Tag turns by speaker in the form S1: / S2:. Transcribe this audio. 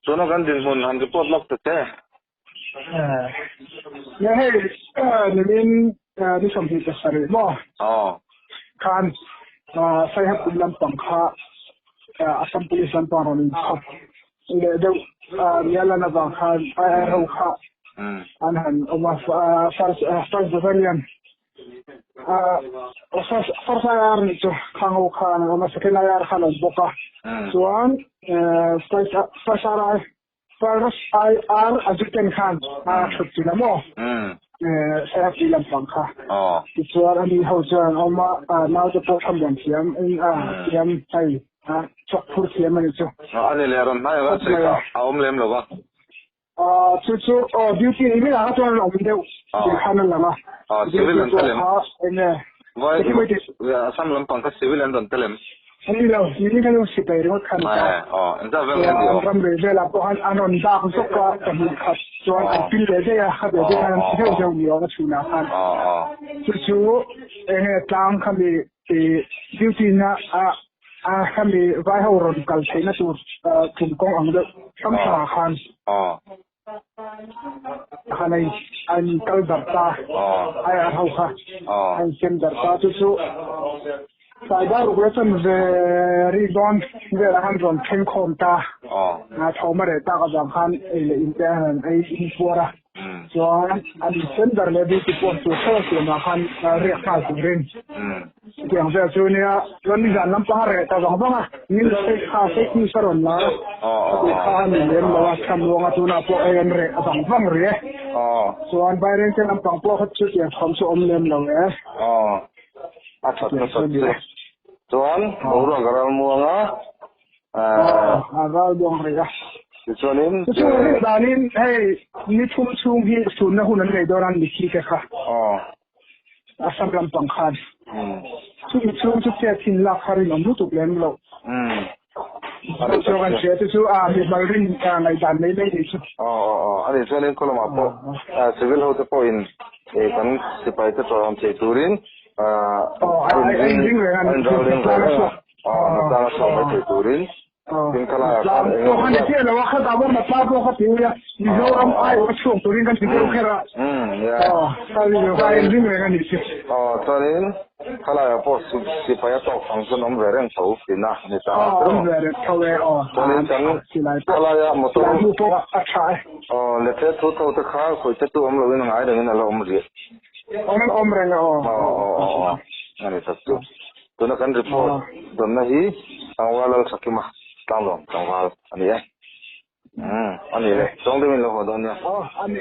S1: Tuna kan dinhmun han report lawk ta che.
S2: Nge hei nimin ni 27 maw khan Saiha pui lampang kha Assam Police lampang rawn inchhawp leh deuh nia lan avang khan IR ho kha an han awm a, First Battalion First IR nih chu khang ho kha an awm a, Second IR kha an awm bawk a, chuan First RI First IR adjutant khan a thut chilh a maw? Saihapi lampang kha. Tichuan ani ho chuan an awm a, naute pawh thlamuan thiam in a thiam hei chawk phur thiam a ni chu.
S1: Ani leh rawn hnai anga sawi kha a awm lem lo va.
S2: Chu chu aw duty ni mai ah chuan an awm deuh tih khan a lang a.
S1: Civil an tel em?
S2: Enge?
S1: Vai Assam lampang kha civil an rawn tel em?
S2: Ani lo, ni kha chu sipai ringawt khan a ta.
S1: Aw, engzah vel nge ni aw?
S2: Ram rei velah pawh khan an rawn dak zawk a, pahnih khat chuan an pil leh daih a, kha ve te khan an thi zeuh zeuh ni awm a chhunah khan. Chu chu enge tlang khami duty na a a khami vai ho rawn kal theihna tur tum kawng ang deuh hrang hrangah khan. Khan a in kal darh ta, a ar ho kha a in sem darh ta chu chu tlai ruk leh chuan ve rik dawn velah khan rawn thleng khawm ta, thawm a reh tak avang khan ei leh in te a rawn ei in puar a, chuan an in sem darh leh duty post tur hreuh siamah khan riak nghal turin. Chutiang vel chu nia, chuan nizan lampang a reh ta vang vang a, news fake kha fake news a rawn lar a, a tih kha a ni lem lo a, Thlamluanga tunah pawh ei an reh vang vang rih e. Chuan Bairengte lampang pawh kha chutiang thawm chu awm lem lo e.
S1: A that nasat chu. Chuan boruak a ral muang a.
S2: A ral muang rih a.
S1: Tichuanin.
S2: Chu rin danin hei ni thum chhung hi sunna hun an nei dawn a ni khi te kha. Assam lampang khan chumi chhung chu chet thin lak kha rinawm lutuk lem lo. Chu kan hria te chu a mi mal rin ngaihdan mai mai ni chu.
S1: Ani chuanin khaw lamah pawh civil ho te pawhin kan sipai te tawrh awm thei turin
S2: a inring reng a ni.
S1: Inring reng a, hnatlang a chhuak mai thei turin
S2: Tlang pawh kha ni chiah lo a, khatah pawh Matla pawh kha ti ui a, Mizoram aiawh a chhuak turin kan ti deuh kher a. Kha inring reng a nih chu.
S1: Aw, chuanin khalaiah pawh sipai a tawk ang chuan awm ve reng tho tihna a ni ta.
S2: Aw, awm ve reng tho e, aw.
S1: Chuanin kan khalaia motor
S2: silai hnu pawh a tha e.
S1: Aw, lethe thu tho te kha khawih te chu awm loin a ngai rengin a la awm rih.
S2: Awm awm reng e, aw.
S1: Aw, aw, aw, a ni tak chu. Tuna kan report dawnna hi Tlangval Lalthakima Tlanglawm Tlangval a ni e. A ni le, tawng deuhin lo haw dawn nia.
S2: Aw, a ni.